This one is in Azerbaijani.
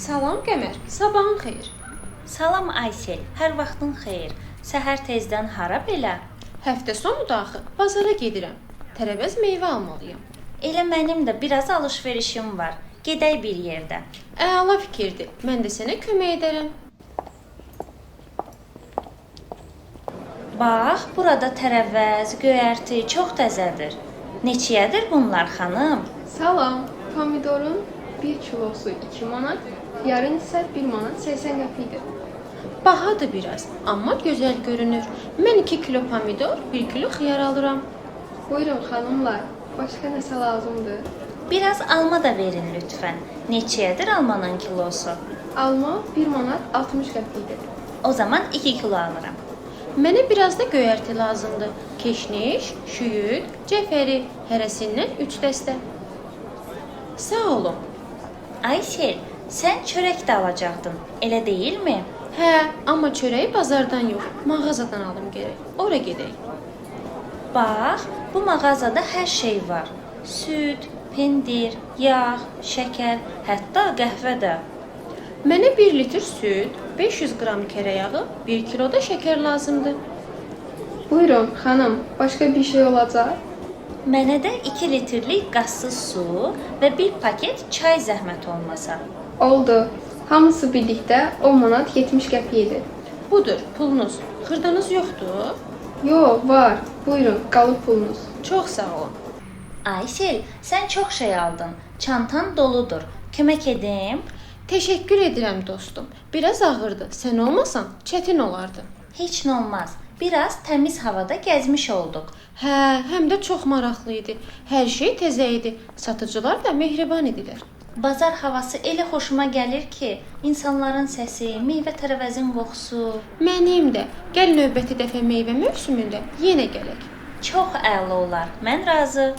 Salam Qəmər, sabahın xeyir. Salam Aysel, hər vaxtın xeyir. Səhər tezdən hara belə? Həftə sonudur axı, bazara gedirəm. Tərəvəz meyvə almalıyam. Elə mənim də biraz alış-verişim var. Gedək bir yerdə. Əla fikirdir. Mən də sənə kömək edərəm. Bax, burada tərəvəz, göyərti çox təzədir. Neçəyədir bunlar, xanım? Salam, pomidorun 1 kilosu 2 manat, xiyarın isə 1 manat 80 qəpikdir. Bahadır biraz, amma gözəl görünür. Mən 2 kilo pomidor, 1 kilo xiyar alıram. Buyurun xanımlar, başqa nəsə lazımdır? Biraz alma da verin lütfən. Neçəyədir almanın kilosu? Alma 1 manat 60 qəpikdir. O zaman 2 kilo alıram. Mənə biraz da göyərti lazımdır. Keşniş, şüyüd, cəfəri, hərəsindən 3 dəstə. Sağ olun. Aysel, sən çörək də alacaqdın, elə deyilmi? Hə, amma çörəyi bazardan yox, mağazadan alım gərək. Ora gedək. Bax, bu mağazada hər şey var. Süd, pendir, yağ, şəkər, hətta qəhvə də. Mənə 1 litr süd, 500 qram kərə yağı, 1 kilo da şəkər lazımdır. Buyurun xanım, başqa bir şey olacaq? Mənə də 2 litrlik qazsız su və bir paket çay zəhmət olmasa. Oldu. Hamısı birlikdə 10 manat 70 qəpikdir. Budur, pulunuz. Xırdanız yoxdur? Yox, var. Buyurun, qalıb pulunuz. Çox sağ olun. Aysel, sən çox şey aldın. Çantan doludur. Kömək edim? Təşəkkür edirəm dostum. Biraz ağırdı. Sən olmasan çətin olardı. Heç nə olmaz. Biraz təmiz havada gəzmiş olduq. Hə, həm də çox maraqlı idi. Hər şey təzə idi. Satıcılar da mehriban idilər. Bazar havası elə xoşuma gəlir ki, insanların səsi, meyvə-tərəvəzin qoxusu. Mənim də. Gəl növbəti dəfə meyvə mövsümündə yenə gələk. Çox əla olar. Mən razı.